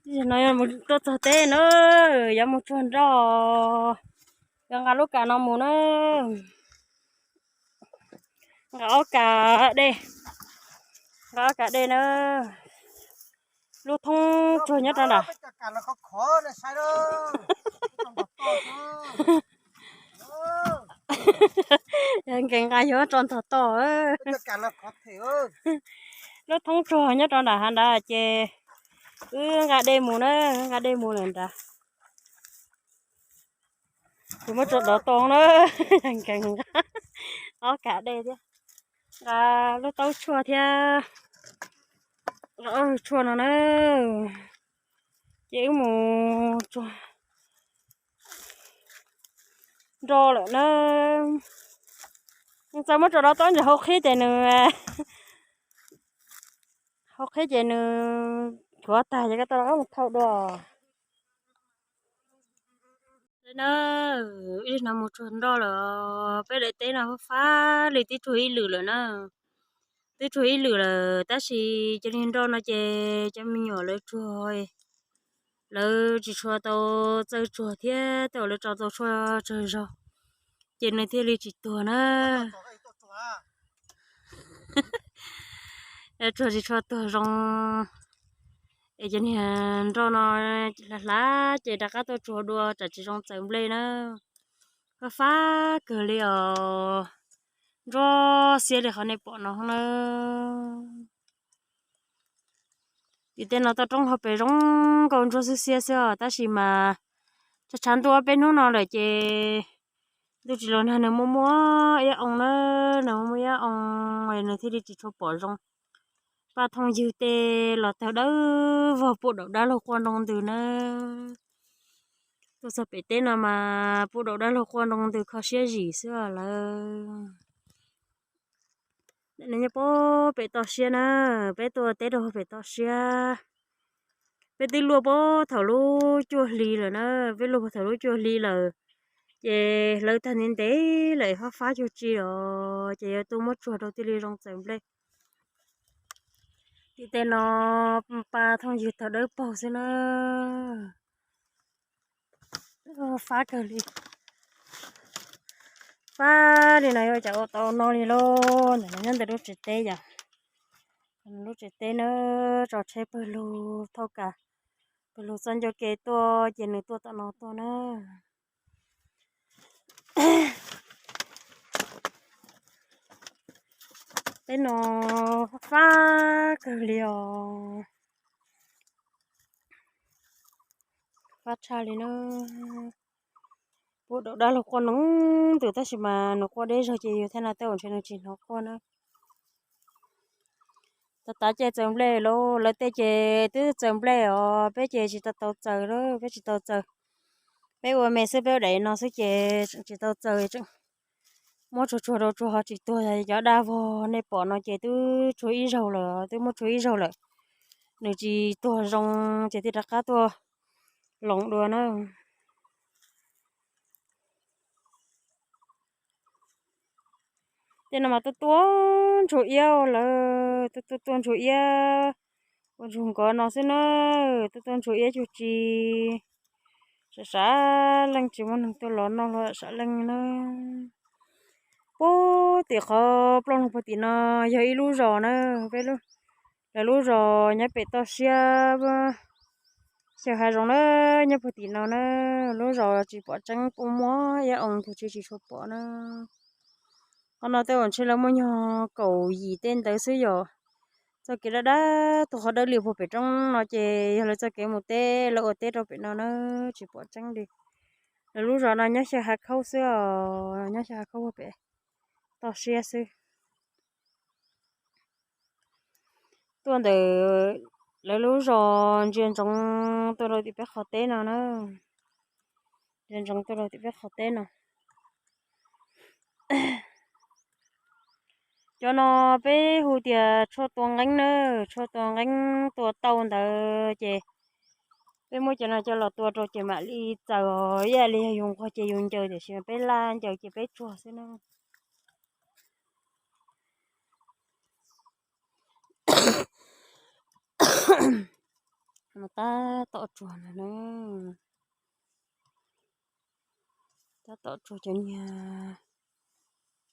Zaum no yuav mus rau txog teb na, yuav mus tsuag nroj, yuav nqa lub kas no mus na, nqa ob kas dej, nqa ob kas dej na, lub thoob tsuag nyob rau nram. Yog nkees nqa yuav tso ntog toj. Lub thoob tsuag nyob rau nram hav nrad ces wb nqa dej mus na, nqa dej mus lawm nrad. Kuv muab tso dov tau na, nkees nqa ob kas dej thiab, nqa lub taub tshuaj thiab, ob tshuaj no na, ces wb mus tsuag nroj lawm na. Txawm muab tso dov tau ntsis hauv qhib ces nws, hauv qhib ces nws chuav tag ces koj tau mus thauj dua. Na, ib no mus tsuag nroj lawm, peb daim teb no fab fab li twb tsuag ib lwm lawm na. Twb tsuag ib lwm lawm tab sis cov niag nroj no ces cov me nyuam lawv tsuag, lawv tsis tshua tau txawj tsuag thiab tej zaum lawv tso tau tshuaj tsawg zog ces nws thiaj li tsis tuag na. Tsuag tsis tshua tuag zoo, es cov niag nroj no hlav hlav ces rov qab tuaj tsuag dua tsam tsis zoo txawm nplej na. Fab fab kawg li os, ntsuab xiab li qhov nej pom no na. Tim tej no toj roob hauv pes zoo nkauj ntsuab xiab xiab xwb os, tab sis mas tshav tshav ntuj ob peb hnub no lawm ces ntuj tsis los nag nws muaj muaj iab oo na, nws muaj muaj iab oo, nws thiaj li tsis tshua pom zoo. Paj Thooj Ywg tej los tawg dawb vog puag daum dab laug quaj nroo ntws na. Tuaj txog pem teb no mas puag daum dab laug quaj nroo ntws kho siab zim xwb lawm. Nyob puag pem toj siab na, peb tuaj teb rau pem toj siab. Peb twb luaj puag thaum lub cuaj hli lawm na, peb luaj puag thaum lub cuaj hli lawm, ces hlawv tag ntev ntev lawm fab fab cuag tsi los ces yuav tuaj muab tsuag rau thiaj li zoo txawm nplej. Tim tej no Paj Thooj Ywg tawg dawb paug xwb na. Fab kawg li. Fab li no yuav cas ua tau no li lauj. Ntawm no nyob ntawm lub tsev teb yom. Lub tsev teb na, tso tsheb pawg lug thauj kas, pawg lug txoj ncauj ke tuaj ces nws tuaj tom no tuaj na. Teb no fab kawg li os. Fab tshaj li na. Puag daum dab laug quaj nroo ntws tab sis mas nws quaj deb zog ces yus thiaj no tej zaum ntshe nws tsis hnov quaj na. Tav tav ces txawm nplej lauj, lawv tej ces twb txawm nplej os, peb ces tsis tau txaws lauj, peb tsis tau txaws. Peb ua me xwb, peb ua daim no xwb ces tseem tsis tau txaws, tseem muab tsuag tsuag rau tsuag ho tsis tuag. Cov dab vog nej pom no ces twb tsuag ib zaug lawm, twb muab tsuag ib zaug lawm, nws tsis tuag zoo ces thiaj rov qab tuaj loov dua na. Tej no mas tuaj tuaj ntsuag iab lawm, tuaj tuaj ntsuag iab, ua ntsuag nkawd no xwb na, tuaj tuaj ntsuag iab cuag tsi. Sam sam leej tsis muaj neeg tuaj los noj los sam leej na. Puag tim qhov plooj lug puag tim no yog ib lub zos na, peb lub, lawv lub zos nyob pem toj siab, xyaw hav zoov na, nyob puag tim no na. Lub zos tsis pom tseeb, pub muab iab oo tus tsis tsis tshua pom na. Qhov no tej zaum ntshe lawv muaj nyuag kaum yim tej ntawd xwb yom. Txoj kev dab dab tuag qhov dawb liag puag pem roob no ces yog lawv txoj kev mus teb, lawv ua teb rau pem no na, tsis pom tseeb li. Lawv lub zos no nyob xyaw hav khaub xwb os, nyob xyaw hav khaub puag pem toj siab xwb. Tuaj ntawm lawv lub zos ntsia ntsoov tuaj rau tim peb qhov teb no na. Ntsia ntsoov tuaj rau tim peb qhov teb no. Cov no peb hu tias tshuaj tua nqeeb na, tshuaj tua nqeeb tua tau ntawd ces peb muab cov no coj los tua rau ces mam li txaws, ib yam li yog yus nquag ces yus ncaws, tiam sis peb laj ncaws ces peb tsuag xwb na. No tab tom tsuag no na. Tab tom tsuag cov niag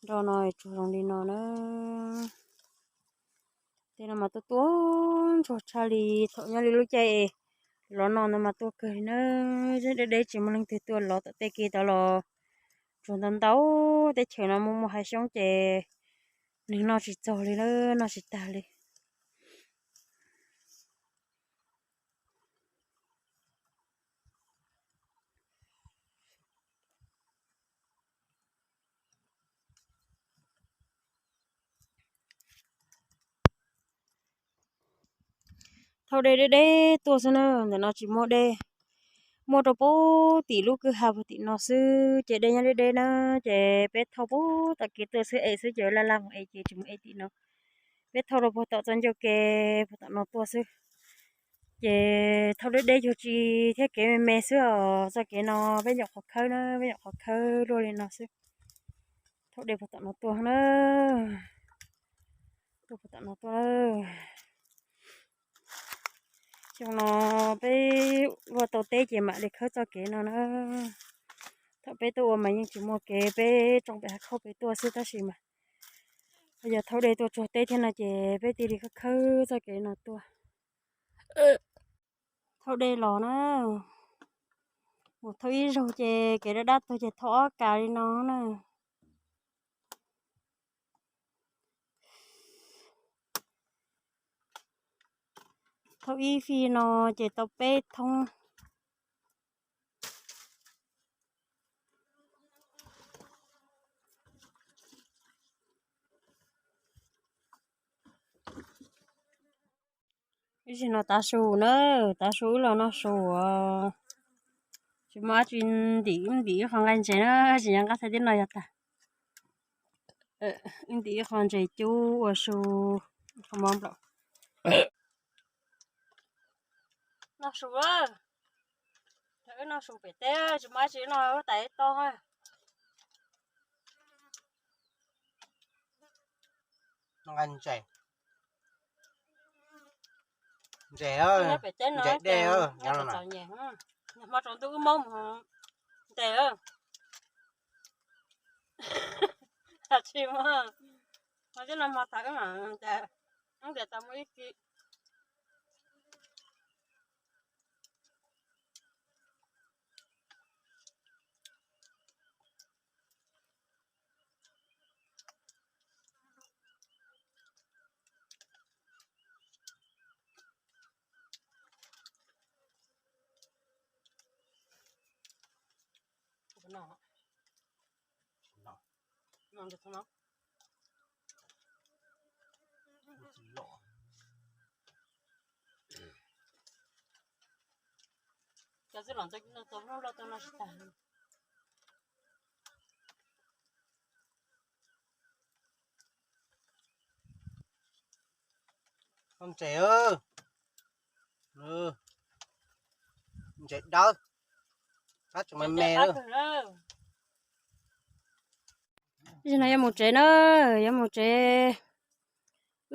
nroj no tsuag zoo li no na. Tej no mas tuaj tuaj ntsuag tshaj li thaum nyob li lub caij lov no ntawd mas tuaj kawg li na. Deb deb tsis muaj leej twg tuaj lov tom tej kev tod los tsuag ntau ntau. Teb chaws no muaj muaj hav xyoob ces neeg noj tsis txaus li na, noj tsis tag li. Thauj dej deb deb tuaj xwb na, ntawm no tsis muaj dej. Muaj rau puag tim lub kwj ha puag tim no xwb ces dej nyob deb deb na. Ces peb thauj puag tom kev tuaj xwb, es xwb ces laj laj mus es ces tsis mus es tim no. Peb thauj rau puag tom txoj ncauj ke puag tom no tuaj xwb. Ces thauj deb deb cuag tsi thiab kev me me xwb os. Txoj kev no peb nyuam qhuav khawb na, peb nyuam qhuav khawb luaj li no xwb. Thauj dej puag tom no tuaj na. Tuaj puag tom no tuaj. Xyoo no peb ua tau teb ces mam li khawb txoj kev no na. Thaum peb tuaj ua mas yeej tsis muaj kev, peb tsoo pem hav khauj pem tuaj xwb tab sis mas yog thauj dej tuaj tsuag teb thiab no ces peb thiaj li khawb khawb txoj kev no tuaj. Thauj dej los na, mus thauj ib zaug ces kev dab dab tuag ces thauj ob kas li no na. Thauj ib fij no ces tau peb thoob. Ib zaug no tav su na, tav su wb los noj su os. Tsis muaj dab tsi, ntim wb ntim ib qho nqaij ntses na, tsis nco qab thaij tib no yog tag. Wb ntim ib qho ntses cub ua su, qho mov nplaum. Noj su, wb noj su pem teb, tsis muaj dab tsi noj, wb tais toj. Noj nqaij ntses, ntses, ntses dej. Hmo tsaus ntuj wb maub mus ntes. Tsis muaj, hmo tib no hmo thaum wb mam ntes, wb ntes tau muaj ib kis. Cov txwj los tau loj tau no tsis tag. Ntses, ntses dawb, tab tseem me me. Ib zaug no yuav mus tsev na, yuav mus tsev.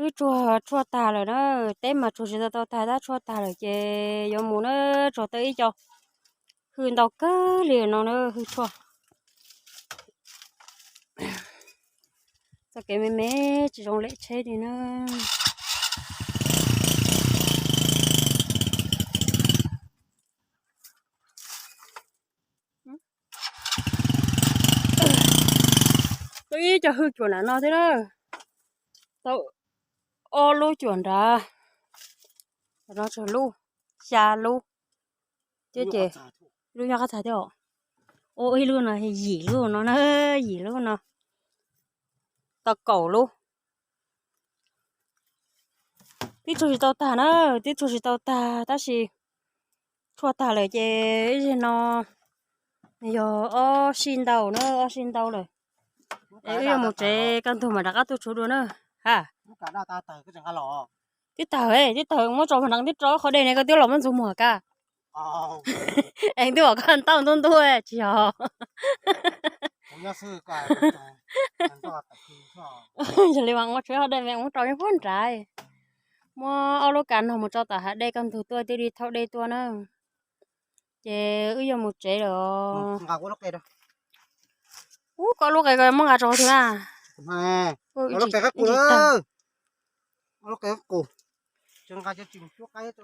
Wb tsuag tshuaj tag lawm na, teb mas tsuag tsis tau tau tag tab tshuaj tag lawm ces yuav mus na, tsuag tau ib co hwj ntau kawg li no na, hwj tshuaj. Txoj kev me me tsis zoo lem tsheb li na. Tau ib co hwj cuam nram no thiab na. Tau ob lub cuam nrad, no tsawg lub, xya lub. Thiab ces lub nyob qab txag thiab os. Ua ib lub no yim lub no na, yim lub no. Tau kaum lub. Tib tsuag tsis tau tag na, tib tsuag tsis tau tag tab sis tshuaj tag lawm ces ib zaug no yog ob sij ntau na, ob sij ntau lawm. Es wb yuav mus tsev, kaj ntug mam rov qab tuaj tshuav dua na. Ha, twb tawg, twb tawg, muab tso nrad twb rau qhov dej ne, koj twb los muab ntxuag muag ka. Es twb pom koj ntaub ntub ntub tsis yog. Yog li mas ua tsev qhov dej me ua rau nyob puag nrad. Muab ob lub kas nog mus tso tom hav dej, koj ntug tuaj thiaj li thauj dej tuaj na. Ces wb yuav mus tsev lawm. Ub, koj lub qe ko muab nqa tso thiab na. Lub qe qab qus, lub qe qab qus. Nqa tsis mus cuab qaib.